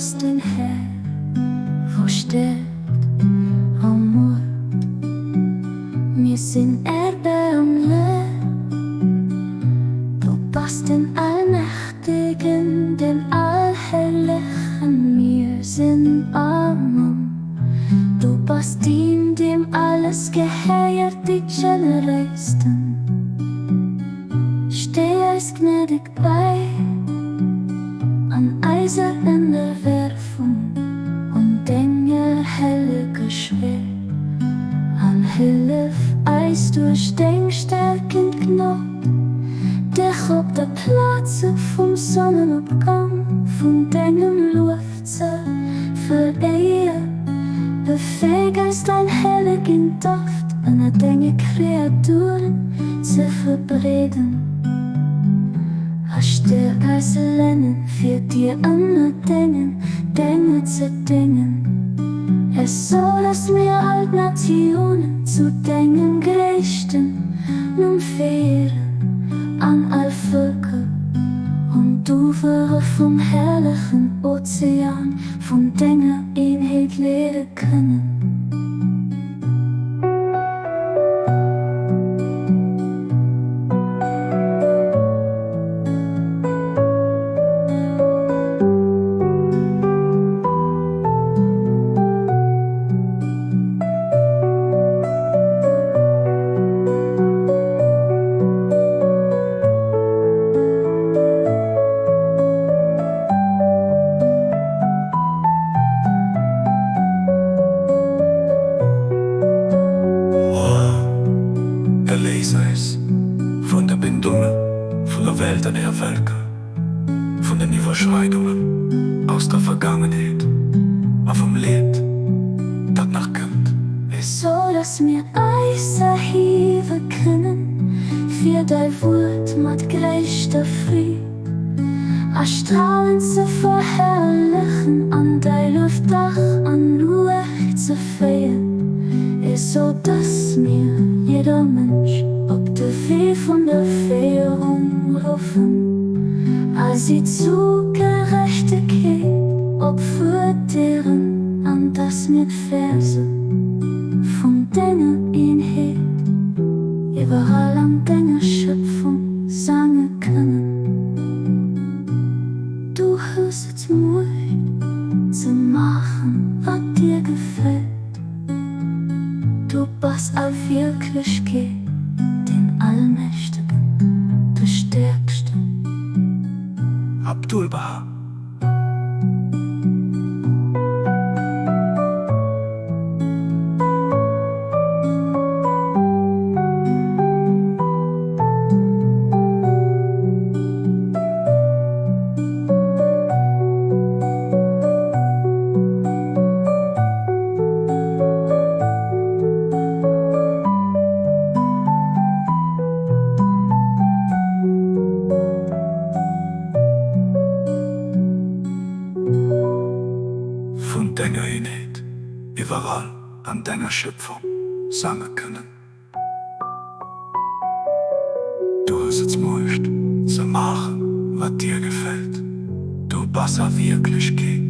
bass den Här, wou Stäerkt a Muecht. Mir sinn erbaermlech. Du bass den Allmächtegen, den Allherrlechen. Mir sinn arm. Du bass deen, deem alles gehéiert, déi Generéisten. Stéi eis gnädeg bäi an eiser Ënnerwerfung un denger helleger Schwéier, an hëllef eis duerch deng stäerkend Gnod, dech op der Plaz vum Sonnenopgang vun dengem Luef ze veréieren. Befäeg eis dein hellegen Doft ënner denge Kreaturen ze verbreeden, a stäerk eis Lennen, fir dir ënner dengen Dénger ze déngen, esou dass mir all d'Natiounen zu dengem gréissten Numm féieren an all Vëlker un d'Uwere vum herrlechen Ozean vun denger Eenheet leede kënnen. O, erléis eis vun de Bindunge vun der Welt an hire Vëlker, vun den Iwwerschreidungen aus der Vergaangenheet a vum Leed, dat nach kënnt. Esou dass mir eis erhiewe kënnen fir däi Wuert mat gréisster Freed a Stralen ze verherrlechen an däi Luef Dag an Nuecht ze féieren, esou dass mir jidder Mënsch op de Wee vun der Féierung ruffen a si zu Gerechtegkeet opfuerderen an dass mir d'Verse vun denger Eenheet iwwerall an denger Schëpfung sange kënnen. Du hues d'Muecht ze maachen wat dir gefält. Du bass a Wierklechkeet deen Allmächtegen, de Stäerksten. Abdu'l-Bahá. Vun denger Eenheet iwwerall an denger Schëpfung sange kënnen. Du hues d'Muecht ze maachen, wat dir gefält. Du bass a Wierklechkeet.